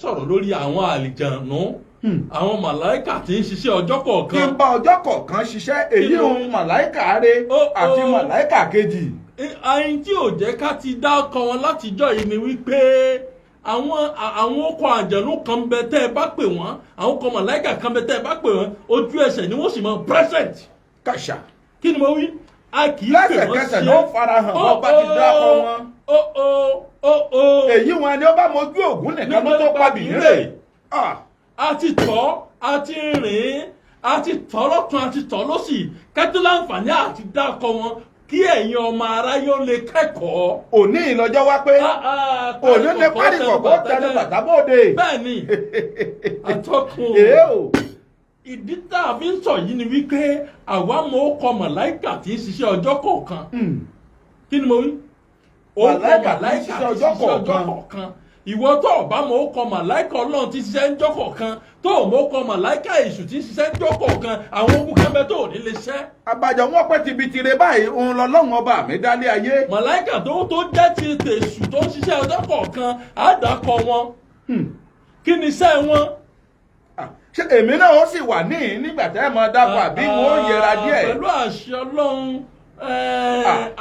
Sọ̀rọ̀ lórí àwọn àlìjànú, àwọn màláìkà tí ń ṣiṣẹ́ ọjọ́ Kí kọ̀ọ̀kan. Ń bá ọjọ́ kọ̀ọ̀kan ṣiṣẹ́, èyí òun màláìkà rẹ̀ àti màláìkà kejì. Ayin tí ò jẹ́ ká ti dá ọkọ̀ wọn látijọ́ yìí ni wípé àwọn ọkọ̀ àjẹ̀nú kan bẹ tẹ́ ẹ bá pè wọ́n, àwọn ọkọ̀ màláìkà kan bẹ tẹ́ ẹ bá pè wọ́n, ojú ẹsẹ̀ ni wọ́n sì mọ present. Kàṣà. Kí ni mo wí? A kì í pè wọ́n. Lẹ́sẹ̀kẹsẹ̀ ló ń farahàn bọ́ bá ti dákọ̀ wọn. Ó ó ó ó. Èyí wọn ni ó bá mojú Ògún nìkan ló tó pa bìnírè. A ti tọ́, a ti rìn, a ti tọ́ lọ́tún, a ti tọ́ lọ́sì, kẹ́tọ́ láǹfààní àti dákọ̀ wọn kí ẹ̀yin ọmọ aráyé ó lè kẹ́kọ̀ọ́. Òní ìlọjọ́ wá pé òní ní párìkọ̀kọ́ tẹnu bàtà bóde. Bẹ́ẹ̀ ni, atọ́kùn. Èé o. Ìdí tá a fi ń sọ yìí ni wípé àwa mọ ọkọ màláìkà tí ń ṣiṣẹ́ ọjọ́ kọ̀ọ̀kan. Kí ni mo wí? Orúkọ Màláíkà tí ń màláìkà ṣiṣẹ́ tí ń ọjọ́ ṣiṣẹ́ ọjọ́ kọ̀ọ̀kan. kọ̀ọ̀kan. Ìwọ tó o bá mọ ọkọ màláìkà Ọlọ́run tí ń ṣiṣẹ́ ńjọ́ kọ̀ọ̀kan, tó o mọ ọkọ màláìkà èṣù tí ń ṣiṣẹ́ ńjọ́ kọ̀ọ̀kan, àwọn ogun kan bẹ tó ò ní lè ṣẹ́. Àbàjọ wọn pẹ́ tibi tire báyìí, òun lọ́lọ́run ọba mi dálé ayé. Màláìkà tó jẹ́ ti tèṣù tó ń ṣiṣẹ́ ọjọ́ kọ̀ọ̀kan, àdàkọ wọn. Kí ni iṣẹ́ wọn? Ah, ṣé èmi náà ó sì wà níhìn nígbà tẹ́ ẹ mọ dákọ̀, àbí wọn ó yẹra díẹ̀? Pẹ̀lú àṣẹ Ọlọ́run,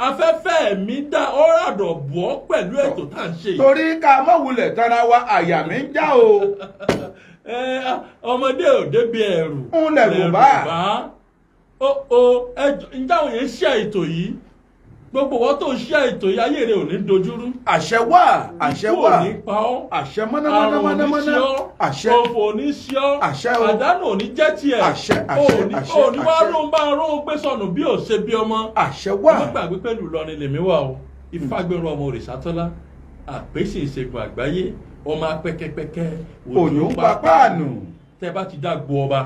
afẹ́fẹ́ mi dá ọ̀ràdọ̀ bọ́ pẹ̀lú ètò tá à ń ṣe yìí. Torí ká má wulẹ̀ tara wa, àyà mi ń já o. Ọmọdé ò débi ẹ̀rù. Ń lẹ̀rù bá. Ó ó ẹjọ, ǹjẹ́ àwọn yẹn ń ṣe ètò yìí? Gbogbo wọn tó ń ṣe ètò yìí, ayé rẹ ò ní dojúrú. Àṣẹ wà, àṣẹ Ikú wà. ò ní pa ọ́. Àṣẹ. Àrùn ò ní Mọ́nàmọ́námọ́ná. ṣe ọ́. Àṣẹ. Òfò ò ní ṣe ọ́. Àṣẹ o. Àdánù ò ní jẹ́ tiẹ̀. Àṣẹ, àṣẹ, àṣẹ, Ò ní wá àṣẹ. ló ń bá ró gbé sọnù bí ò ṣe bí ọmọ. Àṣẹ wà. Ẹ má gbàgbé pẹ̀lú Ìlọrin lèmi wà o. Ìfagbẹ́rún ọmọ Òrìṣàtọ́lá, àpèsè ìṣègùn àgbáyé, ọmọ apẹ́kẹ́pẹ́kẹ́. Òjò ń pa páànù. Tẹ́ bá ti dàgbò ọba,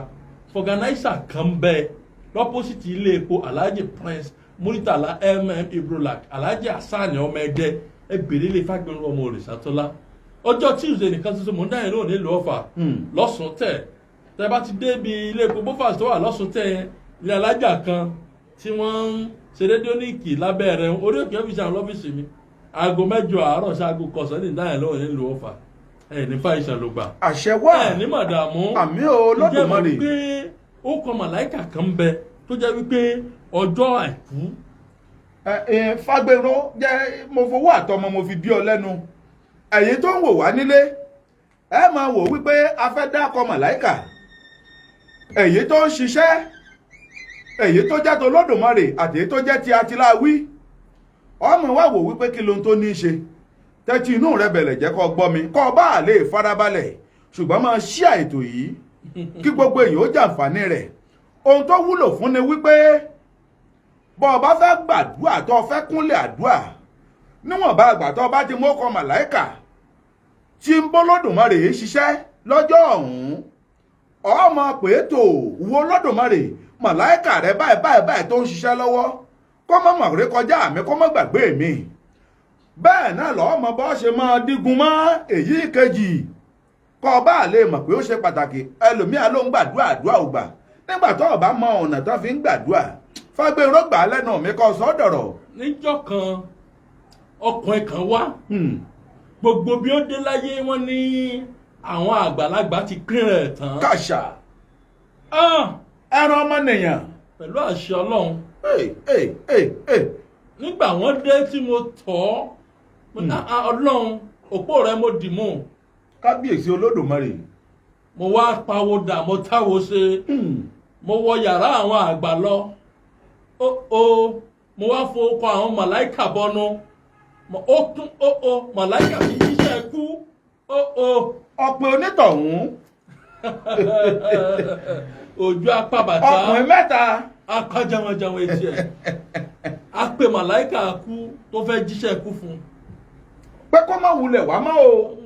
vulcanizer kan bẹ l'opposite ilé epo Alhaji Prince Muritala Ibrolak, Alhaji Hasan ọmọ ẹgbẹ́, ẹ bèrè ilé Fagbẹ́rún ọmọ Òrìṣàtọ́lá. Ọjọ́ Tuesday nìkan tuntun mò ń dáyẹn lónìí nílùú Ọ̀fà lọ́sùn tẹ̀. Tẹ́ bá ti débi ilé epo Bofas tó wà lọ́sùn tẹ̀ yẹn, ilé alájà kan tí wọ́n ń ṣe rédíónìkì lábẹ́ rẹ̀, orí òkè ọ́fíìsì àwọn ọ́fíìsì mi, aago 8 àárọ̀ sí aago kọsán ní ìdáyẹn lónìí nílùú Ọ̀fà. Ẹ̀ ní fàìsàn ló gbà. Àṣẹ wà. Ẹ̀ ní màdàmú. Àmín o. Ǹjẹ́ mọ̀ Olódùmarè. Wípé ó kọ màláìkà kan bẹ tó jẹ́ wípé ọjọ́ àìkú. Ẹ ẹ Fágbéró, jẹ́ mo fowó àtọmọ mo fi bí ọ lẹ́nu. Ẹ̀yin tó ń wò wá nílé, ẹ máa wò wípé a fẹ́ dákọ màláìkà èyí tó ń ṣiṣẹ́, èyí tó jẹ́ tolódùmarè àti èyí tó jẹ́ ti atiláwí. Ọmọ wa wò wípé kí lóhun tó ní í ṣe. Tẹ́tí inú rẹ bẹ̀lẹ̀ jẹ́ kó gbọ́ mi, kó bá lè farabalẹ̀, ṣùgbọ́n máa ṣí àìtò yìí kí gbogbo èèyàn ó jàǹfààní rẹ̀. Ohun tó wúlò fún ni wípé bọ́ ọ bá fẹ́ gbàdúrà, tó o fẹ́ kúnlẹ̀ àdúrà, níwọ̀nba àgbà tó o bá ti mọ́kọ màláìkà tí ń bọ́lọ́dùmarè ṣiṣẹ́ lọ́jọ́ ọ̀hún, ọmọ pé tó wo Lọ́dùmarè, màláìkà rẹ báyìí báyìí báyìí tó ń ṣiṣẹ́ lọ́wọ́, kó má mọ̀ rí kọjá mi, kó má gbàgbé mi. Bẹ́ẹ̀ náà lọ́ọ́ mọ bọ́ ṣe máa dígun mọ́ èyí kejì, kọ́ ọ bá lè mọ̀ pé ó ṣe pàtàkì. Ẹlòmíà ló ń gbàdúrà, àdúrà ò gbà nígbà tó o bá mọ ọ̀nà tó fi ń gbàdúrà. Fágbéró, gbà á lẹ́nu mi kọ́ sọ́dọ̀rọ̀. Níjọ́ kan, ọkùnrin kan wá. Gbogbo bí ó dé láyé, wọ́n ní àwọn àgbàlagbà ti pín rẹ̀ tán. Kàṣà. Ah! Ẹran ọmọnìyàn. Pẹ̀lú àṣẹ Ọlọ́run, Hey, hey, hey, hey. nígbà wọ́n dé tí mo tọ̀ ọ́, mo ní, "Ah, Ọlọ́run, òpó rẹ mo dì mú." Kábíyèsí Olódùmarè. Mo wá pawó dà, mo táwo ṣe. Mo wọ yàrá àwọn àgbà lọ. Ó ó, mo wá fowó àwọn màláìkà bọnu. Ó tún ó ó, màláìkà tí jíṣẹ́ kú, ó ó. Ọ̀pẹ onítọ̀hún. Òjò apá bàtà. Ọkùnrin mẹ́ta. Apá jẹunjẹun etí ẹ̀, a pe màláìkà kú tó fẹ́ jíṣẹ́ kú fún un. Pé kó má wulẹ̀ wá mọ́ o.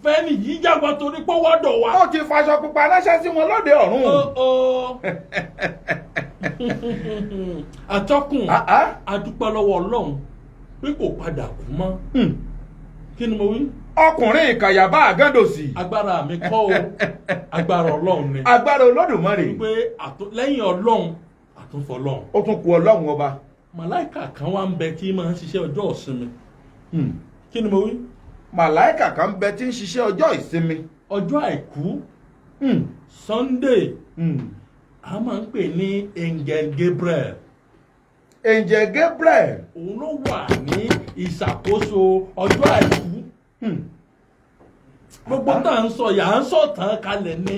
Fẹ́ni yìí yàgbọ́ torí pé wọ́dọ̀ wa. Ó ti faṣọ pupa ránṣẹ́ sí wọn lóde ọ̀run. Ó ó, atọ́kùn. Ah, ah. A dúpẹ́ lọ́wọ́ Ọlọ́run pé kò padà kú mọ́. Kí ni mo wí? Ọkùnrin ìkàyàbá àgàndòsì. Agbára mi kọ́ o, agbára Ọlọ́run ni. Agbára Olódùmarè. Pé lẹ́yìn Ọlọ́run, àtúnfọlọ́run. Ó tún kú Ọlọ́run ọba. Màláìkà kan wá ń bẹ tí máa ń ṣiṣẹ́ ọjọ́ ìsinmi. Kí ni mo wí? Màláìkà kan bẹ tí ń ṣiṣẹ́ ọjọ́ ìsinmi. Ọjọ́ àìkú, Sunday, a máa ń pè ní Angel Gabriel. Angel Gabriel. Òun ló wà ní ìṣàkóso ọjọ́ àìkú. Gbogbo tá à ń sọ yà á ń sọ tán kalẹ̀ ni,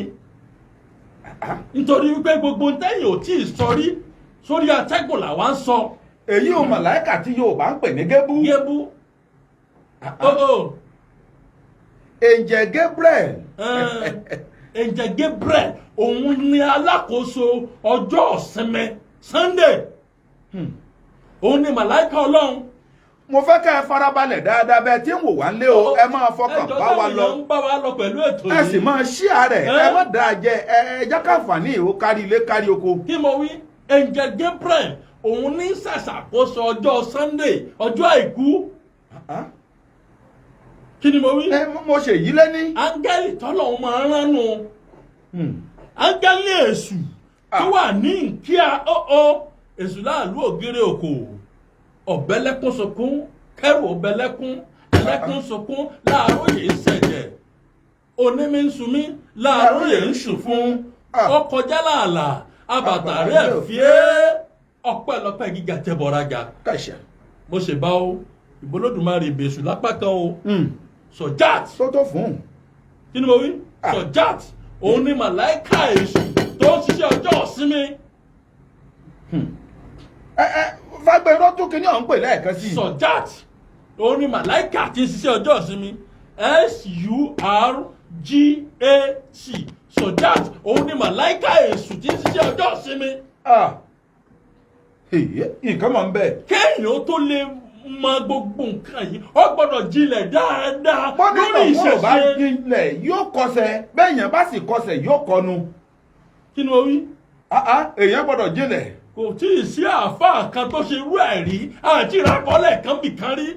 nítorí wípé gbogbo tẹ́yìn ò tí ì sọ rí sórí atẹ́gùn làwa ń sọ. Èyí ò màláìkà tí Yorùbá ń pè ní Gébú. Gébú ó. Angel Gabriel. Angel Gabriel, òun ni alákòóso ọjọ́ ìsinmi, Sunday. Òun ni màláìka Ọlọ́run. Mo fẹ́ kẹ́ ẹ farabalẹ̀ dáadáa bẹ́ẹ̀ tí ń wò wá ń lé o. Ẹ máa fọkàn Ẹjọ́ bá wa táwọn lọ. èèyàn ń bá wa lọ pẹ̀lú ètò Ẹ sì yìí. máa share rẹ̀. Ẹ? Ẹ má dáa jẹ. Ẹ ẹ jẹ́ káǹfààní ìhó kárí ilé, kárí oko. Kí mo wí? Angel Gabriel, òun ní ṣàṣàkóso ọjọ́ Sunday, ọjọ́ àìkú. Kí ni mo wí? Ẹ mo ṣe yí lẹ́ní. Áńgẹ́lì tọ́lọ́hún máa ń ránu, áńgẹ́lì èṣù tó wà ní nkíà óó, èṣù láàlú ògiri òkò, ọ̀bẹ́lẹ́kún sunkún, kẹrù ọ̀bẹ́lẹ́kún, ẹlẹ́kún sunkún, láàárọ̀ yìí ń ṣẹ̀jẹ̀, onímí ń sunmí, láàárọ̀ yìí ń sùn fún ọkọjá làálà abàtà rẹ̀ fíé, ọpẹ́lọpẹ́ gíga tẹ́bọ̀raga. Kàṣà. Mo ṣe bá o, ìbólódùmarè, ìbèṣù lápá kan o, Sọját. Tó tó fún. Kí ni mo wí? Sọját, òun ni màláìka èṣù tó ń ṣiṣẹ́ ọjọ́ ìsinmi. Ẹ ẹ Fágbéró, tún kí ni ọ̀ ń pè lẹ́ẹ̀kan sí i? Sọját, òun ni màláìka tí ń ṣiṣẹ́ ọjọ́ ìsinmi, Surgat, Sọját, òun ni màláìka èṣù tí ń ṣiṣẹ́ ọjọ́ ìsinmi. Ah. Èyí, nǹkan mọ̀ ń bẹ̀. Kéèyàn tó lè mọ gbogbo nǹkan yìí, ó gbọ́dọ̀ jinlẹ̀ dáadáa Bọ́dún lórí náà wọn ò bá ìṣẹ̀ṣe. jinlẹ̀, yóò kọsẹ̀. Bẹ́ẹ̀yàn bá sì kọsẹ̀, yóò kọnu. Kí ni mo wí? Ah, ah, èèyàn gbọ́dọ̀ jinlẹ̀. Kò tí ì sí àáfàá kan tó ṣe irú ẹ̀ rí àti ìrákọ́lẹ̀ kan bì kan rí,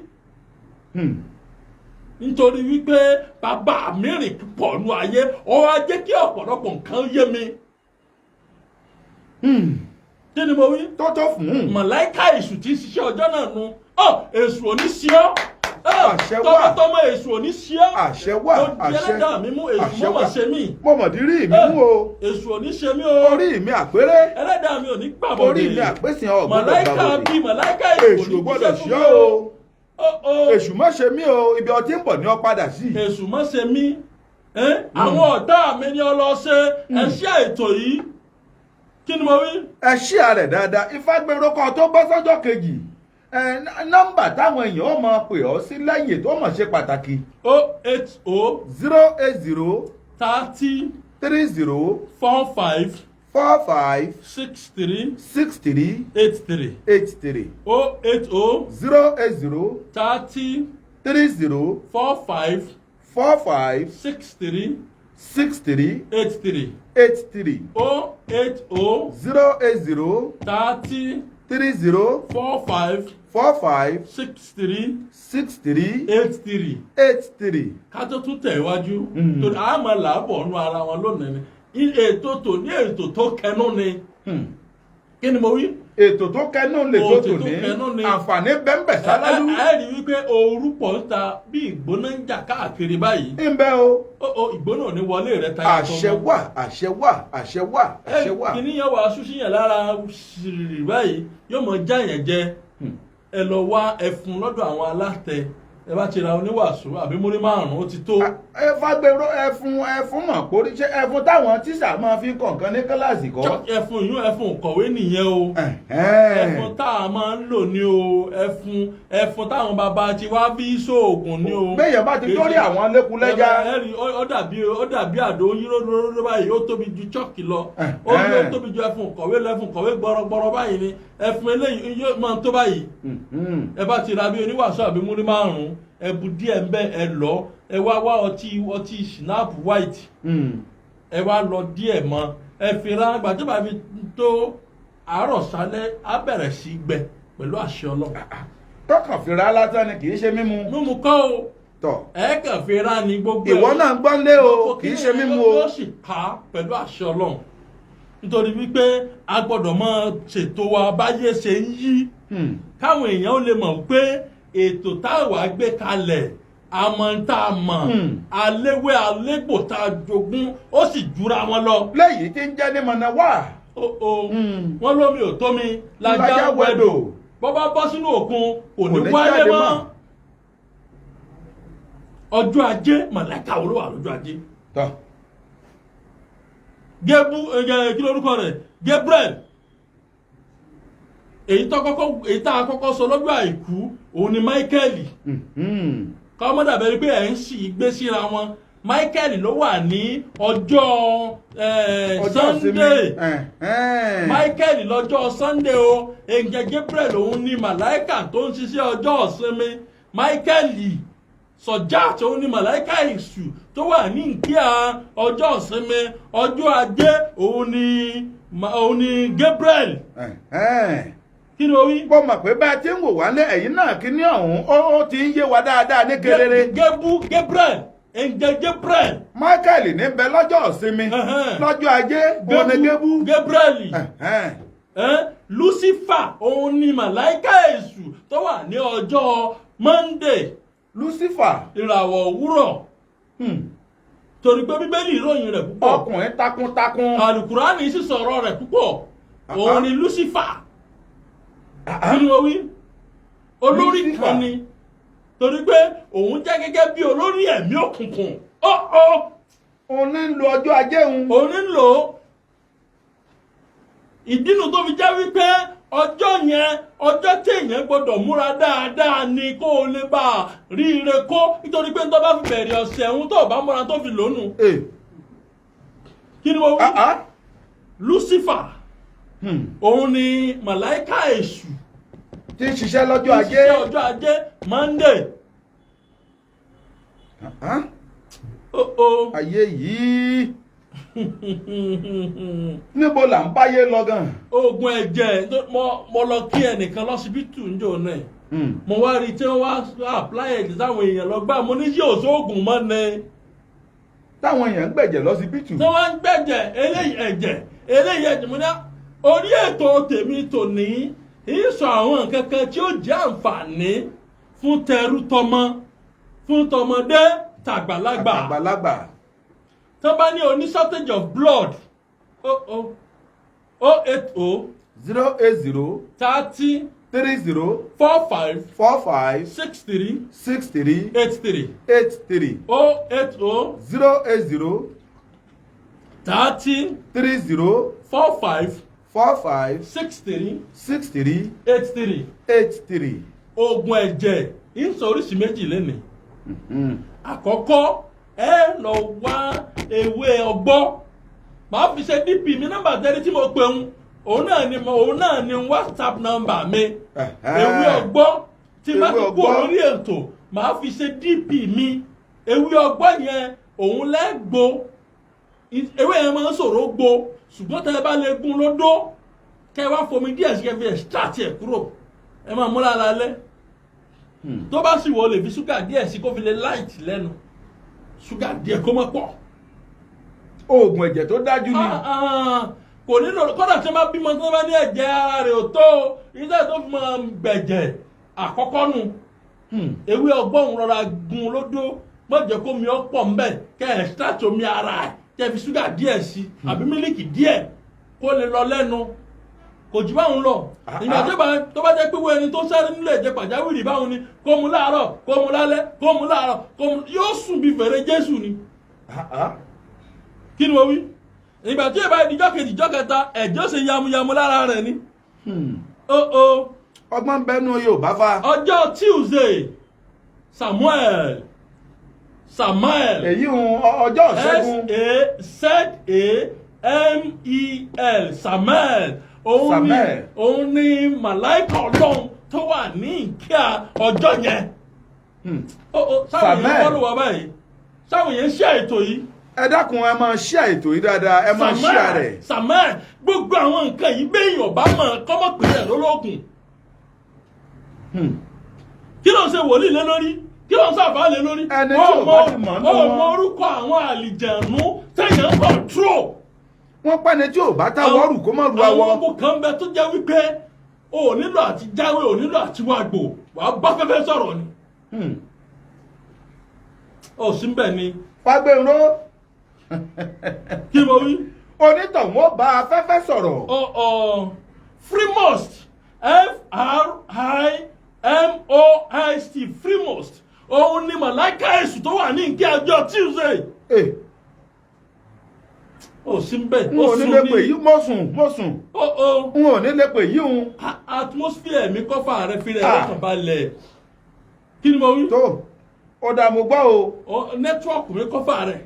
nítorí wípé bàbá mi rìn pọ̀ nù ayé, ó wá jẹ́ kí ọ̀pọ̀lọpọ̀ nǹkan yé mi. Kí ni mo wí? Tó tó fún un. Màláìka èṣù tí ń ṣiṣẹ́ ọjọ́ náà nu ọ, èṣù ò ní sí ọ. Àṣẹ wà. Tọmọtọmọ, èṣù ò ní sí ọ. Àṣẹ wà. Mo di Àṣẹ. ẹlẹ́dàá mi mú, èṣù Àṣẹ mọ́mọ́ wà. ṣe mí. Mo mọ̀ dírí mi mú o. Èṣù ò ní ṣe mí o. Orí mi àpérè. Ẹlẹ́dàá mi ò ní gbàbọ̀dé. Orí mi àpèsè, ọ̀ gbọ́dọ̀ Màláìka gbàbọ̀dé. bíi màláìka èṣù Èṣù ò gbọ́dọ̀ jíṣẹ́ fún ṣe mi. o. Ó ó. Èṣù má ṣe mí o. Ibi ọtí ń bọ̀ ní ọ padà sí. Èṣù má ṣe mí. Ẹ́n, àwọn ọ̀tá mi ni ọlọ́ṣẹ́. Ẹ ṣe ètò yìí. Kí ni mo wí? Ẹ share rẹ̀ dáadáa. Ìfágbéró kan tó bọ́ sọ́jọ́ kejì, ẹ nọ́mbà táwọn èèyàn ó máa pè ọ́ sí lẹ́yìn tó mọ̀ ṣe pàtàkì. 080 080 30 30 45 45 63 63 83. 83. 080 080 30 30 45 45 63 63 83. 83. 080 080 30 30 45 45 63 63 83. 83. Ká tó tún tẹ̀ iwájú, torí a máa làábọ̀ nú ara wọn lónìí ni ètò tò ní ètò tó kẹnu ni. Kí ni mo wí? Ètò tó kẹnu lè tó Ètò tò tó ní kẹnu ni. Àǹfààní bẹ́ńbẹ̀ sálálú. Ẹ rí wípé ooru pọ̀ ń ta bí ìgbóná ń jà káàkiri báyìí. Ń bẹ́ o. Ó ìgbóná ò ní wọlé rẹ tayọ. Àṣẹ wà, àṣẹ wà, àṣẹ wà, àṣẹ wà. Kìíní yẹn wà ṣúṣì yẹn lára ṣìrì báyìí, yóò mọ já yẹn jẹ. Ẹ lọ wá ẹfun lọ́dọ̀ àwọn alátẹ. Ẹ bá ti ra oníwàásù àbí múrí márùn-ún, ó ti tó. Ẹ Fágbéró, ẹfun, ẹfun mọ̀ pórí ṣé ẹfun táwọn tíṣà máa fi kọ̀ọ̀kan ní kíláàsì kọ́? Ẹfun yún, ẹfun kọ̀wé nìyẹn o. Ẹfun tá a máa ń lò ní o. Ẹfun, ẹfun táwọn bàbá ti wá fi ṣoògùn ní o. Béèyàn bá ti dórí àwọn lẹ́kúlẹ́já. Ẹ rí, ó dàbí àdó yíróróró báyìí. Ó tóbi ju chọ́ọ̀kì lọ. Ó ní ó tóbi ju ẹfun kọ̀wé lọ. Ẹfun kọ̀wé gbọrọgbọrọ báyìí ni. Ẹfun eléyìí yóò máa tó báyìí. Ẹ bá ti ra bí oníwàásù àbí múrí márùn-ún, ẹ bu díẹ̀ ń bẹ́, ẹ lọ, ẹ wá wá ọtí schnapps white, ẹ wá lọ díẹ̀ mọ́, ẹ fi ra. Gbàtí bá fi tó àárọ̀ sálẹ̀, á bẹ̀rẹ̀ sí gbẹ pẹ̀lú àṣẹ Ọlọ́run. Tọkàn fìrà lásán ni, kì í ṣe mímu. Mímu kọ́ o. Tọ. Ẹ kàn fi ra ni gbogbo ẹ̀. Ìwọ náà gbọ́n lé o, kì í ṣe mímu o. Yóò sì pa pẹ̀lú àṣẹ Ọlọ́run, nítorí wípé a gbọ́dọ̀ máa ṣètò wa báyé ṣe ń yí, káwọn èèyàn ó lè mọ̀ pé ètò táwa gbé kalẹ̀ Àmọ́ tá a mọ̀, aléwé alégbò tá a jogún, ó sì jura wọn lọ. Lẹ́yìn tí ń jẹ́ ní mọ̀nà wà. Ó ó, wọ́n lómi ò tómi lajá Lajá wẹ̀dò, wẹ̀dò. Bọ́ bá bọ́ sínú òkun, kò ní Kò ní wálé jáde mọ́. Mọ́. Ọjọ́ Ajé, màláìka wo ló wà lọ́jọ́ Ajé? Tọ́. Gébú ẹ, kí lórúkọ rẹ̀? Gabriel. Èyí tó kọ́kọ́, èyí tá a kọ́kọ́ sọ lọ́jọ́ Àìkú, òun ni Michael. Kọ́ dàbẹ̀ wípé ẹ̀ ń sì gbé síra wọn. Michael ló wà ní ọjọ́ Ọjọ́ ìsinmi. Sunday. Ẹ̀hẹ́n. Michael lọ́jọ́ Sunday o. Ẹ̀ǹjẹ̀ Gabriel, òun ni màláìkà tó ń ṣiṣẹ́ ọjọ́ ìsinmi. Michael sọjá tó ní màláìkà èṣù tó wà ní nkíà ọjọ́ ìsinmi. Ọjọ́ Ajé, òun ni Gabriel. Ẹ̀hẹ́n. Kí ni o wí? Mo mọ̀ pé bá a ti ń wò wá lé ẹ̀yìn náà, kí ní ọ̀hún ó ti ń yé wa dáadáa ní kedere. Gébú Gabriel, ẹ̀ǹjẹ̀ Gabriel. Michael ní bẹ lọ́jọ́ ìsinmi. Ẹ̀hẹ́n. Lọ́jọ́ Ajé, òun ni Gébú. Gabriel. Ẹ̀hẹ́n. Lucifer, òun ni màláìkà èṣù tó wà ní ọjọ́ Monday. Lucifer. Ìràwọ̀ òwúrọ̀. Torí pé Bíbélì ìròyìn rẹ̀ púpọ̀. Ọkùnrin takuntakun. Alukurani sì sọ̀rọ̀ rẹ̀ púpọ̀. Òun ni Lucifer. Kí ni mo wí? Olórí Lucifer. kan ni, torí pé òun jẹ́ gẹ́gẹ́ bí olórí ẹ̀mí òkùnkùn. Ó ó. Òun ní ń lo ọjọ́ Ajé òun. Òun ní lò ó. Ìdínú tó fi jẹ́ wípé ọjọ́ yẹn, ọjọ́ téèyàn gbọ́dọ̀ múra dáadáa ni, kó o lè bá a rí ire kó, nítorí pé tó bá fi bẹ̀rẹ̀ ọ̀sẹ̀ òun, tó o bá múra tó fi lónù. Kí ni mo wí? Ah, ah. Lucifer, òun ni màláìka èṣù tí ń ṣiṣẹ́ lọ́jọ́ Ajé. Ṣiṣẹ́ ọjọ́ Ajé, Monday. Ah, ah. Oh, oh. Ayé yìí, níbo là ń báyé lọ gan? Oògùn ẹ̀jẹ̀, mo lọ kí ẹnìkan lọ́sibítù níjọ́ náà. Mo wá rí i tí wọ́n wá apply ẹ̀jẹ̀ sáwọn èèyàn lọ gbà. Mo ní yóò sóògùn mọ́ ni? Táwọn èèyàn ń gbẹ̀jẹ̀ lọ́sibítù. Tí wọ́n ń gbẹ̀jẹ̀, eléyìí ẹ̀jẹ̀, eléyìí ẹ̀jẹ̀. Mo ní orí ètò tèmi tòní, ìsọ àwọn nǹkan kan tí ó jẹ́ àǹfààní fún tẹrú tọmọ, fún tọmọdé tàgbàlagbà. Àgbàlagbà. Tó bá ní oní shortage of blood, oh oh, 080 080 30 30 45 45 63 63 83. 83. 080 080 30 30 45 45 63 63 83. 83. Oògùn ẹ̀jẹ̀ ń sọ oríṣi méjì lénìí. Àkọ́kọ́, ẹ lọ wá ewé ọgbọ́. Màá fi ṣe DP mi. Nọ́mbà tẹ́lẹ̀ tí mo pè ń, òun náà ni WhatsApp nọ́mbà mi. Ewé ọgbọ́ tí má Ewé ti kú ọgbọ́. lórí ètò, màá fi ṣe DP mi. Ewé ọgbọ́ yẹn, òun lẹ́gbo. Ewé yẹn máa ń ṣòro gbo, ṣùgbọ́n tẹ́lẹ̀ bá lè gún lódó, kẹ́ ẹ wá fomi díẹ̀ sí, kẹ́ fi extract ẹ̀ kúrò, ẹ máa múra lálẹ́. Tó bá sì wọ, lè fi ṣúgà díẹ̀ sí kó fi lè light lẹ́nu, ṣúgà díẹ̀, kó má pọ̀. Oògùn ẹ̀jẹ̀ tó dájú ni. Ah, ah, kò nílò. Kódà tí wọ́n bá bímọ, tí wọ́n bá ní ẹ̀jẹ̀ ara rẹ̀ ò tó o, iṣẹ́ tó fi máa gbẹ̀jẹ̀ àkọ́kọ́ nu. Ewé ọgbọ́n, rọra gun lódó, má jẹ́ kó mi ó pọ̀ ńbẹ̀, kẹ́ ẹ̀ extract omi ara ẹ̀, kẹ́ fi ṣúgà díẹ̀ sí àbí mílíkì díẹ̀, kó lè lọ lẹ́nu. Kò jù báwọn lọ. Ìgbà tó bá jẹ́ pé wọ́n ẹni tó sáré nílé ẹ̀jẹ̀ pàjáwìrì báwọn ni, kó mu láàárọ̀, kó mu lálẹ́, kó mu láàárọ̀, kó mu, yóò sùn bí fèrè Jésù ni. Kí ni mo wí? Ìgbà tí ìbá ìdíjọ́ kejì, ìjọ́ kẹta, ẹ̀jẹ̀ ó ṣe yamuyamu lára rẹ̀ ni. Ó ó. Ọgbọ́n bẹnu Yorùbá fa. Ọjọ́ Tuesday, Samuel, Samuel. Èyí ń ọjọ́ Ìṣẹ́gun. Samel, Samuel. Òun ni Samuel. Òun ni màláìkà Ọlọ́run tó wà ní ìkíà ọjọ́ yẹn. Ó ó, sáwọn èèyàn Samuel. follow wa báyìí? Sáwọn èèyàn ṣe ètò yìí? Ẹ dákun, ẹ máa share ètò yìí dáadáa, ẹ máa share rẹ̀. Samuel. Gbogbo àwọn nǹkan yìí, béèyàn bá mọ̀, kọ́mọ̀ pé ẹ̀ lólógùn. Kí ló ń ṣe wòlíì lé lórí? Kí ló ń sàfà lé lórí? Ẹni tí ò bá ti mọ̀ nínú Ó wọn. mọ orúkọ àwọn àlìjẹ̀nú tẹ̀yàn control. Wọ́n pẹ́ni tí ò bá táwọ́ rù, kó má ru awọ. Àwọn ogun kan bẹ tó jẹ́ wípé o ò nílò àti jáwé, o ò nílò àti wàgbò, wàá bá fẹ́fẹ́ sọ̀rọ̀ ni. Ó sì ń bẹ̀ ni. Fágbénró. Kí mo wí? Onítọ̀hún ó bá afẹ́fẹ́ sọ̀rọ̀. Ọ ọ Frimost, Frimost, Frimost, òun ni màláìka èṣù tó wà ní nkí àjọ Tuesday. Ó sì ń bẹ̀. N ò ní lè pè yí, mo sùn, mo sùn. Ó ó. N ò ní lè pè yí òun. Atmosphere mi kọ́fà rẹ fi rẹ̀ Ah. lọ́kàn balẹ̀. Kí ni mo wí? Tó ọ̀dà, mo gbọ́ o. Network mi kọ́fà rẹ̀.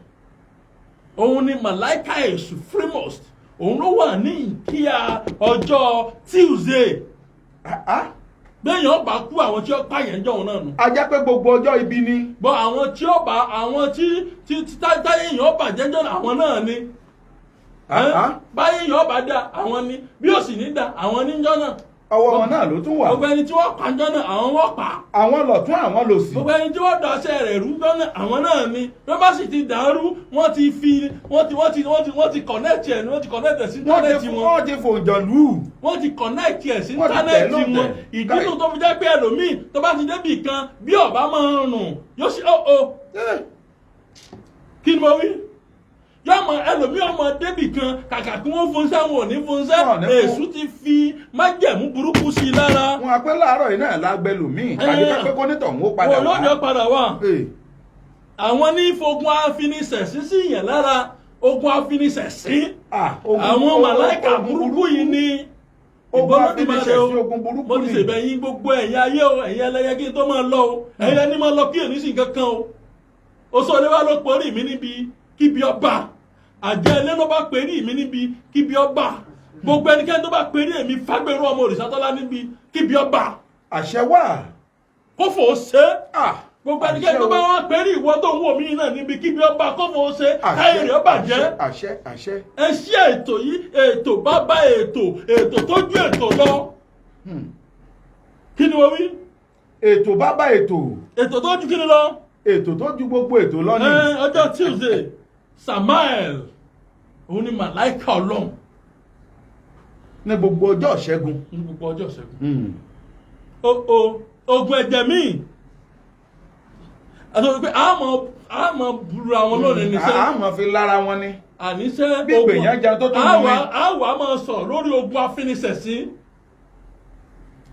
Òun ni màláìka èṣù Frimost, òun ló wà ní ìkíyà ọjọ́ Tuesday. Ah, ah. Bẹ́ẹ̀yàn ọba kú, àwọn tí ó pààyàn jọ òun náà nù. A jẹ́ pé gbogbo ọjọ́ ibi ni. Bọ́ àwọn tí ó bá àwọn tí tí tí táyé èèyàn ọba jẹ́jọ́ náà, àwọn náà ni. Ah, ah. Báyé èèyàn ọba dá, àwọn ni. Bí ó sì ní dá, àwọn níjọ́ náà. Ọwọ́ wọn náà ló tún wà. Gbogbo ẹni tí wọ́n pa jọ́ náà, àwọn wọ́n pa. Àwọn lọ̀tún, àwọn lòsì. Gbogbo ẹni tí wọ́n daṣẹ́ rẹ̀ rú jọ́ náà, àwọn náà ni. Bí wọ́n bá sì ti dàrú, wọ́n ti fi wọ́n ti wọ́n ti wọ́n ti wọ́n ti connect ẹ̀, wọ́n ti connect ẹ̀ sí Wọ́n íńtánẹ́ẹ̀tì ti wọn. Wọ́n ti fòǹjọ̀ lù ú. Wọ́n ti connect ẹ̀ sí Wọ́n ti tẹ̀ íńtánẹ́ẹ̀tì wọn. lóǹtẹ̀. Ìdí nu tó fi jẹ́ pé ẹlòmíì tó bá ti débì kan, bí ọ̀bá máa ń rùn, yóò ṣe ó ó. Kí ni mo wí? Yóò mọ ẹlòmíì ọmọ débì kan, kàkà kí wọ́n fún sẹ́, wọn ò ní fún sẹ́. Wọn ò ní fún. Èṣù ti fi májẹ̀mú burúkú sí i lára. Wọn apẹ́ láàárọ̀ yìí náà lágbẹ́ lòmíì tàbí ká pé kó nítọ̀hún ó padà Wọn wá. lóde padà wá. Àwọn ní fogun afinisẹ̀sí sí yẹn lára, ogun afinisẹ̀sí. Àwọn màláìkà burúkú yìí ni. Ogun Ìbọn Olódùmarè o. afinisẹ̀sí, ogun burúkú Mo ti ni. ṣèbẹ̀yìn gbogbo ẹ̀yin ayé o, ẹ̀yin ẹlẹ́yẹ, kí n tó máa lọ o. Ẹ̀yin ẹni máa lọ kí èmi sì kankan o. Oṣù olówó ló porí mi níbi kíbi ọba, àjẹ́ ilé ló bá perí mi níbi kíbi ọba, gbogbo ẹnikẹ́ni tó bá perí èmi Fágbèrú ọmọ Òrìṣàtọ́lá níbi kíbi ọba, Àṣẹ wà. Kó fò ó ṣe é. Gbogbo ẹnikẹ́ni tó bá Àṣẹ o. wá perí ìwọ tó ń wò mí náà níbi kíbi ọba, kó fò ó ṣe, káyé rẹ̀ ó bàjẹ́. Àṣẹ, àṣẹ. Ẹ ṣí ètò yìí, ètò bàbá ètò, ètò tó ju ètò lọ. Kí ni wọ́n wí? Ètò bàbá ètò. Ètò tó ju kí ni lọ? Ètò tó ju gbogbo ètò lọ ni. Ẹ, ọjọ́ Tuesday, Samael, òun ni màláìka Ọlọ́run. Ní gbogbo ọjọ́ ìṣẹ́gun. Ní gbogbo ọjọ́ ìṣẹ́gun. O ogun ẹ̀jẹ̀ míì àti pé àmọ́ búra àwọn lónìí níṣẹ́. Àmọ́ fi lára wọn ni. Àníṣe. Bí ìgbèyàn jẹun tó tún mú mi. Àwa máa sọ lórí ogun afiniṣẹ̀sín.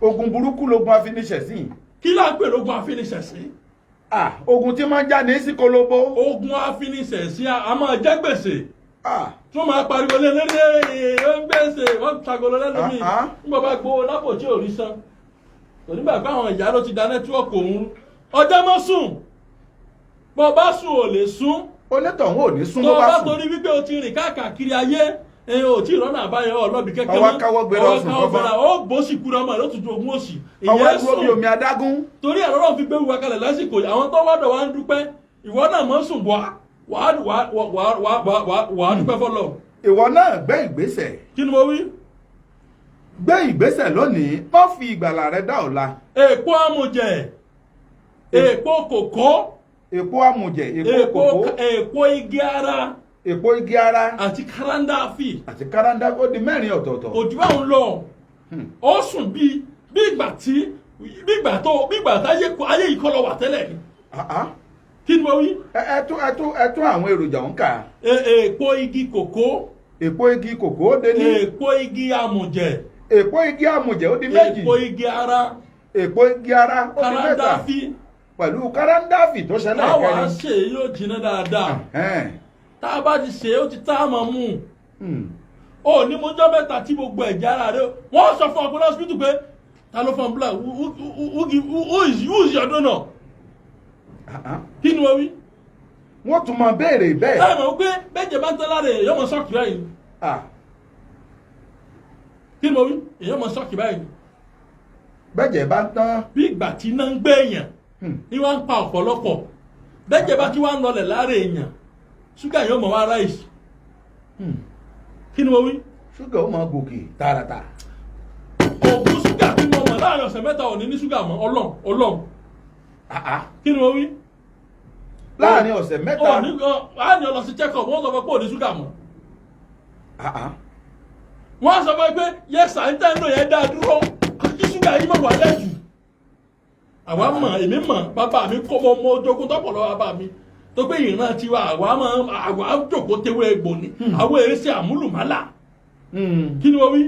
Ogun burúkú logun afiniṣẹ̀sín. Kí là ń pè lógun afiniṣẹ̀sín? Ah, ogun tí máa ń jáde sí kolobo. Ogun afiniṣẹ̀sín a máa jẹ́ gbèsè tí wọ́n máa pariwo lé lórí, ó ń gbèsè, wọ́n ṣàgolo lẹ́nu mi. Ah, ah. Nígbà bá gbowó lápò tí ò rí san, kò nígbà pé àwọn ìyá ló ti da network òun. Ọjọ́ mọ́ sùn, bọ́ bá sùn ò lè sùn. Onítọ̀hún ò ní sún tó bó o bá bá sùn. torí wípé o ti rìn káàkiri ayé, ẹ ò tí ì rọ́nà àbáyọ ọlọ́bì kẹ́kẹ́. Ọwọ́ káwọ́ gbéra, ọwọ́ ọ̀sùn káwọ́ fọ́fọ́. gbéra, ó bó sì kúrò ọmọ rẹ, ó tún ju ogún òsì. Ọwọ́ Ìyẹn dúró bí sùn. omi adágún. Torí ẹ̀rọ náà fi gbé wa kalẹ̀ lásìkò yìí, àwọn tó wádọ̀ wa ń dúpẹ́. Ìwọ náà mọ̀ ń sùn, wá wàá wàá wàá wàá wàá dúpẹ́ fọlọ́. Ìwọ náà gbé ìgbésẹ̀. Kí ni mo wí? Gbé ìgbésẹ̀ lónìí, má fi ìgbàlà rẹ dá ọ̀la. Èpo amújẹ, èpo kòkó. Èpo amùjẹ, èpo èpo kòkó. Èpo igi ara. Èpo igi ara. Àti karandafi. Àti káràndá, ó di mẹ́rin ọ̀tọ̀ọ̀tọ̀. Kò jù báwọn lọ. Ó sùn bí ìgbà tí bí ìgbà tó bí ìgbà táyé ayé yìí kọ́ lọ wà tẹ́lẹ̀ ni. Ah, ah. Kí ni mo wí? Ẹ tún àwọn èròjà ń kà. Èpo igi kòkó. Èpo igi kòkó, ó di ní. Èpo igi amùjẹ. Èpo igi amùjẹ, ó di méjì. Èpo igi ara. Èpo igi ara, ó di mẹ́ta. Karandafi. Pẹ̀lú káràndáfì tó ṣẹlẹ̀ Táwa kẹrin. ṣe yóò jiná dáadáa. Tá a bá ti ṣe é, ó ti tá a máa mú un. Ó ní mo jọ́ mẹ́ta tí gbogbo ẹ̀jẹ̀ ara rẹ, wọ́n sọ fún ọ pé lọ́sibítù pé ta ló fọ́n blood, who is your donor? Kí ni wọ́n wí? Wọ́n tún máa béèrè bẹ́ẹ̀. Ẹ mọ̀ pé bẹ́jẹ̀ bá ń tán lára èèyàn, mọ̀ sọ́ọ̀kì báyìí. Kí ni mo wí? Èèyàn mọ̀ sọ́ọ̀kì báyìí. Bẹ́jẹ̀ bá ń tán. Bí ìgbà tí iná ń gbé èèyàn ní wọ́n ń pa ọ̀pọ̀lọpọ̀. Bẹ́jẹ̀ bá ti wá ń lọlẹ̀ lára èèyàn, ṣúgà yóò mọ̀ wá rise. Kí ni mo wí? Ṣúgà ó máa gòkè tààràtà. Ògùn ṣúgà tí mo mọ̀, láàrin ọ̀sẹ̀ 3 ò ní ní ṣúgà mọ́. Ọlọ́run, Ọlọ́run. Kí ni mo wí? Láàrin ọ̀sẹ̀ 3. Ò ní á ní ọ lọ sí check up, wọ́n sọ fún pé ò ní ṣúgà mọ́. Wọ́n sọ fún pé yes sir, ń tẹ́ ń lò yẹn dá dúró kí ṣúgà yìí mọ̀ wà lẹ́jù. Àwa mọ̀, èmi mọ̀, bàbá mi kọ́ mọ́, mọ́ jogún tọ́pọ̀ lọ́wọ́ bàbá mi. Tó pé ìran tiwa, àwa máa àwa jòkó tewé egbò ni, àwọn èyí ṣe àmúlùmálà. Kí ni wọ́n wí?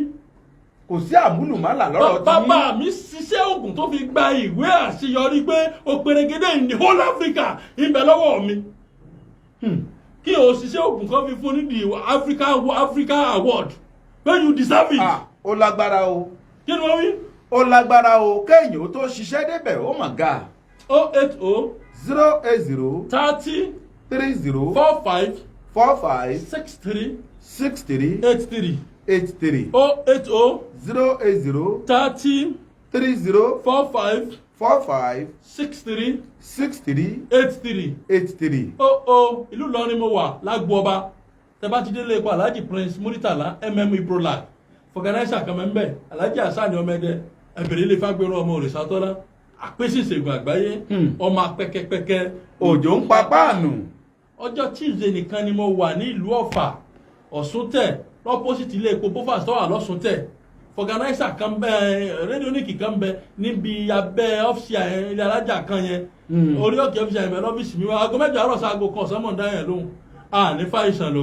Kò sí àmúlùmálà lọ́rọ̀ tí. Bàbá mi ṣiṣẹ́ oògùn tó fi gba ìwé àṣeyọrí pé ó perégedé in the whole Africa, ibẹ̀ lọ́wọ́ mi. Kí o ṣiṣẹ́ oògùn kan fi fún ní the Africa award when you deserve it. Ah, ó lágbára o. Kí ni wọ́n wí? Ó lágbára o, kéèyàn ó tó ṣiṣẹ́ débẹ̀, ó mà ga. 080 080 30 30 45 45 63 63 83. 83. 080 080 30 30 45 45 63 63 83. 83. O ìlú Ìlọrin mo wà, lágbo ọba. Tẹ bá ti délé epo Alhaji Prince Muritala Ibrolak, vulcanizer kan mẹ́ Alhaji Hasan ọmọdé ẹbẹ̀rẹ̀ ilé Fagbéró ọmọ Òrìṣàtọ́lá, àpèsè ìṣègùn àgbáyé, ọmọ apẹ́kẹ́pẹ́kẹ́. Òjò ń pa páànù. Ọjọ́ Tuesday nìkan ni mo wà ní ìlú Ọ̀fà, Ọ̀ṣúntẹ̀, l'opposite ilé epo Bofas tó wà lọ́sùntẹ̀. Vulcanizer kan bẹ, rédíónìkì kan bẹ níbi abẹ́ ọ́fíìsì yẹn, ilé alájà kan yẹn, orí òkè ọ́fíìsì yẹn bẹ lọ́fíìsì mi wá. Aago 8 àárọ̀ sí aago 1 ọ̀sán mọ̀ ń dá yẹn lóhùn. A ní fàìsàn lò.